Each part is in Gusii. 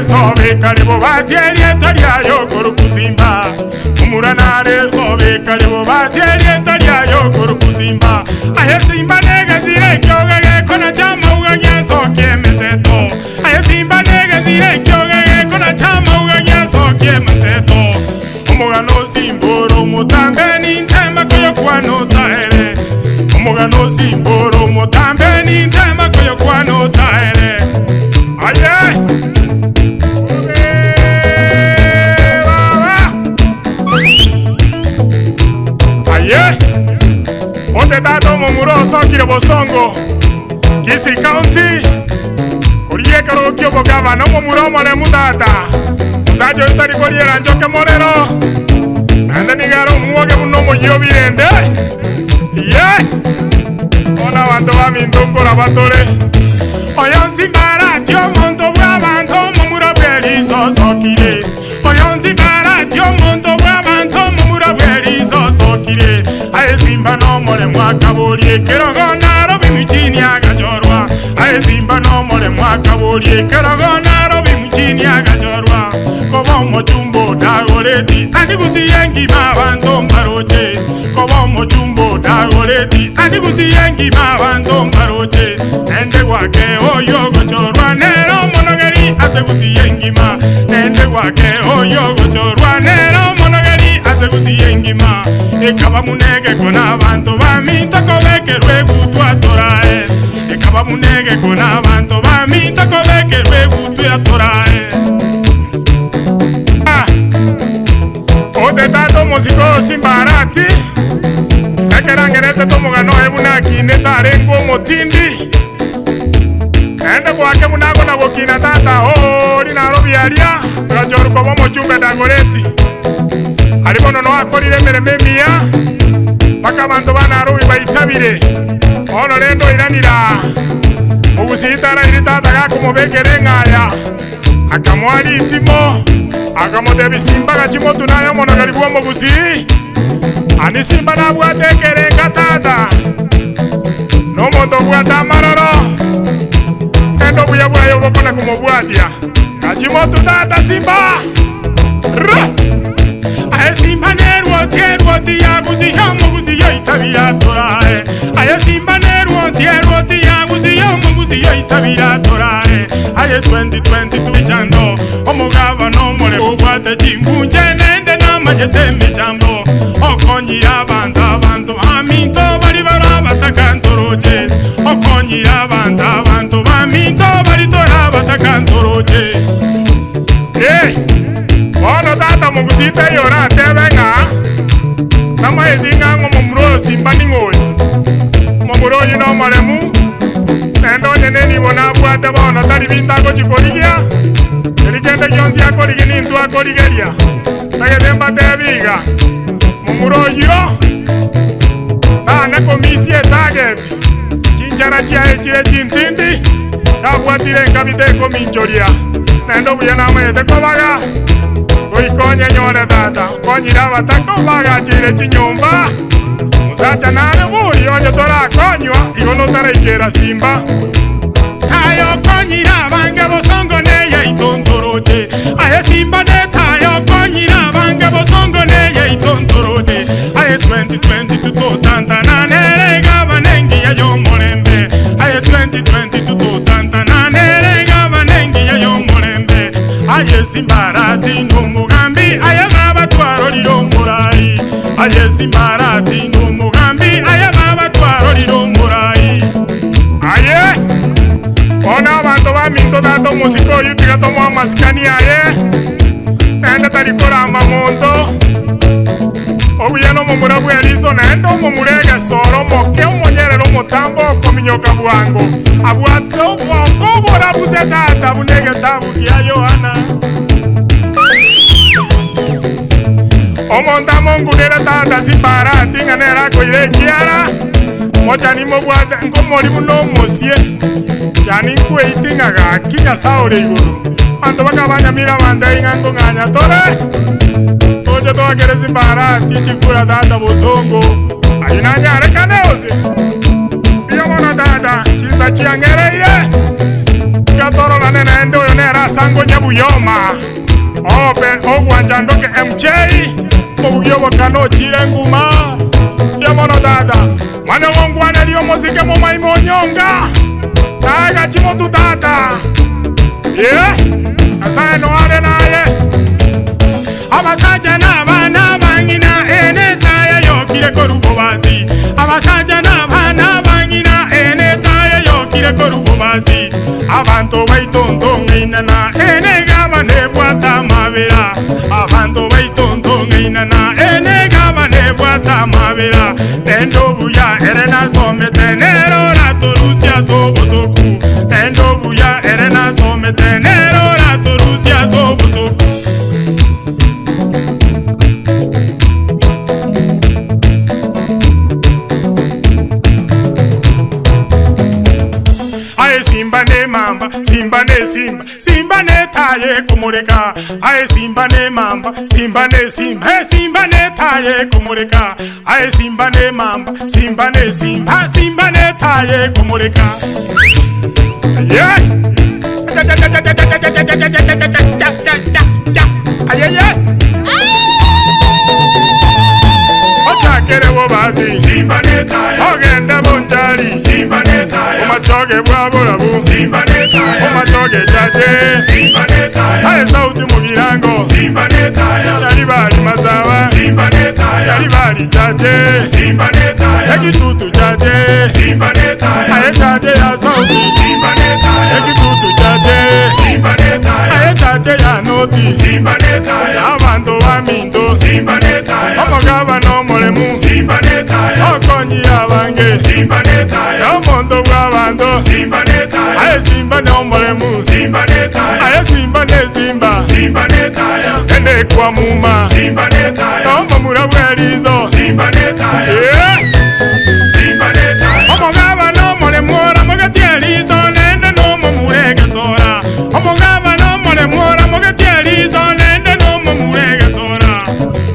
nare sobe kare bobasie erieta riaye okoruku simba. Omura nare sobe kare bobasie erieta riaye okoruku simba. Aye simba negesire ekioge gekona chamauga giasokia emeseto. Aye simba negesire ekioge gekona chamauga giasokia emeseto. Omogano osimbora omotambe nintema koyokwana otaere. Omogano osimbora omotambe nintema koyokwana otaere. Aye! Obe baba! Aye! Onde tata omomura osokire bosongo Kisii County korigia ekerogo kia obogavana omomura omoremu tata omosacha oyo tari koriera nchoke morero naende nigo are omwoge buna omoyio obirende ye bono abanto baminto nkoraba tore oyo nsimbarati omonto bw'abanto omomura bw'erisosokire oyo nsimbarati omonto bw'abanto omomura bw'erisosokire aye simba nomoremu akaboria ekerogo Nairobi mjini agachorwa aye simba nomoremu akaboria ekerogo Nairobi mjini agachorwa koba omochumba otagoreti andigusiye ngima abanto mbaroche koba omochumba otagoreti andigusiye ngima abanto mbaroche nende gwake oyo ogochorwa nere omonogeri ase gusiye ngima nende gwake oyo ogochorwa nere omonogeri ase gusiye ngima ekaba munegeko n'abanto baminto kobekerwa egutwa torae ekaba munegeko n'abanto baminto kobekerwa egutwa torae. Ah, ote tata omosiko osimbarati ekerangerete tomogano oye buna akinete arenge omotindi naende gwake buna akona gokina tata ori Nairobi aria agachoruka koba omochumbe Dagoretti ari bono noakorire emeremo emiya mpaka abanto ba Nairobi baitabire bono rende oiranira mogusii tarairi tata gakomobekera eng'aya akamoa ritimo akamotebia simba gachimotu naye omonogeri bwa omogusii ani simba nabwate ekerenga tata nomonto obwate amaroro ende obuya bwaye obokona komobwatia gachimotu tata simba Ra! Aye simba nerwoti erwoti yagusiya omogusi yoitabira torae aye simba nerwoti erwoti yagusiya omogusi yoitabira torae aye 2022 chando omogaba nomore obwate chimbunche nende namanyete emechambo okonyira abanto abanto baminto bari barabatakantoroche okonyira abanto abanto baminto bari torabatakantoroche. Hey! Bono tata mogusii teiyo oratebe ng'a namaeti ng'a ng'a omomura oyo simba ning'o oyo omomura oyo nomoremu naende onye nenibo nabwate bono tari binto agochi korigia eri kende gionsi akorigia nintwe akorigeria tagete mbatebi iga momura oyio tane komisia etarget chinchara chiaye chire chintindi nabwatire enkabita ekominchoria naende obuya namanyete kobaga goikonye nyore tata konyire abataka bagachire chinyomba musacha nare buri onye torakonywa igo notaraikera simba tayo konyire abange bosongo neye itontoroche aye simba ne tayo konyire abange bosongo neye itontoroche aye 2022 totantana nere gaba nengiya y'omorembe aye 2022 totantana nere gaba nengiya y'omorembe aye simbarati n'omugambi aye baba twarorire omurai aye simbarati n'omugambi aye baba twarorire omurai aye bono abanto baminto tata omosiko oyo tiga tomoa amasikani aye naende tari korama monto obuya nomomura bwa eriso naende omomura egesoro omoke omonyerere omotambo okominyoka bwango abwate obwongo oborabuse tata buna egetabu kia Yohana omonto amongunere tata simbarati ng'a nere akoira ekiara mochani mobwate nkomori buna omosie yani nkweiti ng'a gaki Nyasaye ore igoro abanto bakabanyamira abanto aing'a nkong'anya tore toche twakere simbarati chikura tata bosongo ayi nanyarekane ose mbuya mono tata chinsa chiang'ereire tigatororane naende oyo nere asango nyabuya. Uyoma, obe ogwancha ndoke MJ, obugia obokano ochire nguma ya mono tata. Manya gongwaneria omosike momaima onyonga, naye gachimotu tata. Yeah, Nyasaye noare naye. Abasacha na abana abang'ina ene etaya yokire korwa bobasi. Abasacha na abana abang'ina ene etaya yokire korwa bobasi. Abanto baito ntong'ainana ene egaba nebwate amabera. Abanto baito ntong'ainana ene egaba nebwate amabera. Rende obuya ere nasomete nere oratorusie ase obosoku. Rende obuya ere nasomete nere oratorusie ase obosoku. Aye simba nemamba, simba nesimba, simba netaye ekomoreka. Aye simba nemamba, simba nesimba, eh, simba netaye ekomoreka. Aye simba nemamba, simba nesimba, simba netaye ekomoreka. Yeah! Ayeye! Ochakere bobasi, Simba netaya, ogende bonchari, Simba netaya, omachoge bwa borabu, Simba netaya, omachoge chache, Simba netaya, aye sauti mugirango, Simba netaya, yari bari masawa, Simba netaya, yari bari chache, Simba netaya, ekitutu chache, Simba netaya, aye chache ya sauti, Simba netaya, ekitutu chache, Simba netaya, aye chache ya noti, Simba netaya, abanto baminto, Simba netaya, omogaba nomoremu, Simba netaya, okonyi abange, Simba netaya, omonto bw'abanto, Simba netaya, aye simba nomoremu, Simba netaya, aye simba nesimba, Simba netaya, ende kwa muma, Simba netaya, omomura bw'erizo, Simba netaya, yeah. Simba netaya, Omogaba nomoremu oramogetie eriso nende nomomura egesora. Omogaba nomoremu oramogetie eriso nende nomomura egesora.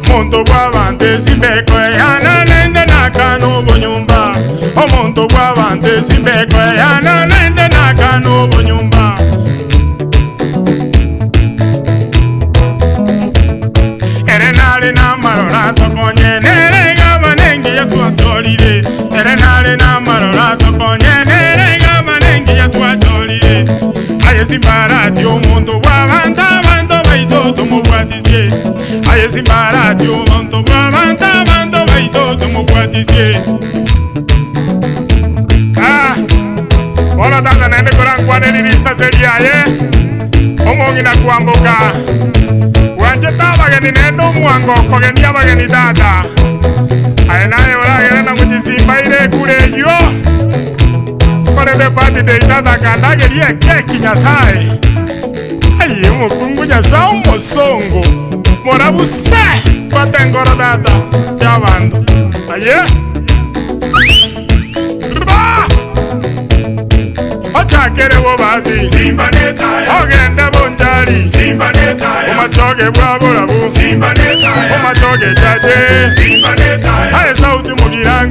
Omonto bw'abanto esimba ekoeyana nende nakana obonyomba. Omonto bw'abanto esimba ekoeyana nende nakana obonyomba. Ere nare namarora atokonye nere egaba nengiya twatorire. Ere nare namarora atokonye nere egaba nengiya twatorire. Aye simbarati omonto bw'abanto abanto baito tomobwatisie. Aye simbarati omonto bw'abanto abanto baito tomobwatisie. Ah, bono tata naende korankwane risase riaye omong'ina kwamboka bwanchete abageni naende omwango okogenia abageni tata aye naye oragere na gochisimba ire ekura eywo korende birthday tata kandagerie ekeki Nyasaye aye omokungu Nyasaye omosongo morabuse bwate enkoro tata ya abanto aye Ba! Ochakere bobasi, Simba netaya, ogende bonchari, Simba netaya, omachoge bwa borabu, Simba netaya, omachoge chache, Simba netaya, aye sauti mugirango.